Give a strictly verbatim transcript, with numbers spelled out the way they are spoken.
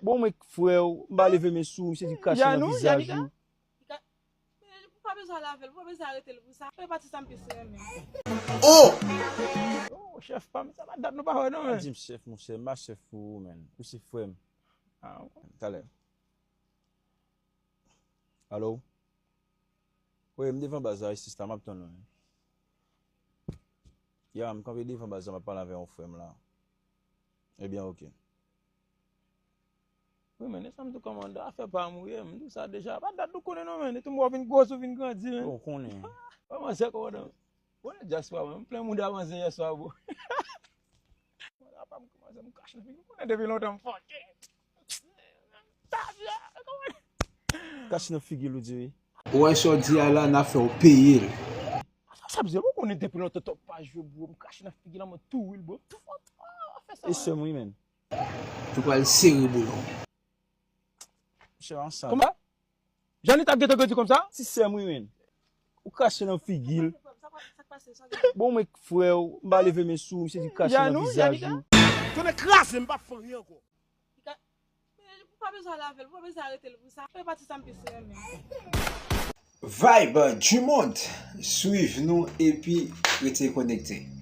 Bon, mwen frè w, m pa leve men sou ou, misye di krache nan vizaj ou. Li ka- Men ou pa bezwen al avè l, ou pa bezwen arete l pou sa. Fè pati sa m plis renmen. Oh! Oh, chèf pa m, sa pa dat nou pa wè non, men. Pa di m chèf, monchè, m pa chèf pou ou, men. Ou se frè m. Ah, talè. Alo? Wi, m devan baz la, isi, sista, m ap tann ou. Ya, m kanpe devan baz la, m ap pale avè yon frè m la. Ebyen, oke. Wi, men, e sa m tou kòmande, afè pa m wi, m di w sa deja. Pa dat nou konnen non, men, e tou m wè w vin gwos, ou vin grandi, men. Ou konnen. Wè manzè kòmandan. Konnen dyaspora, mwen, m plen mouda manzè yèswa, bro. Mwen, apa m kòmanse, m kache nan figi, konnen depi lontan m fòke. Kache nan figi l, ou di wi. Ou wè sa w di a la, n a fè w peye l. Sa, sa bzè, ou konnen depi lontan top pa jwe, bro. M kache nan figi l, mwen tou wi, bro. M tou fò, tou fò, fè sa. E sè m wi, men. Tou pral sere boulon. Monchè, ansanm. Kòman? Janita gentan grandi kòmsa? Ti sè m wi, men. Ou krache nan figi l. Bon, mwen frè w, m pa leve men sou ou, misye di krache nan vizaj ou. Tonnè kraze, m p ap fè anyen ankò. Li ka- Men ou pa bezwen al avè l, ou pa bezwen arete l pou sa. Fè pati sa m plis renmen. Vibe du monde, swiv nou epi rete konekte.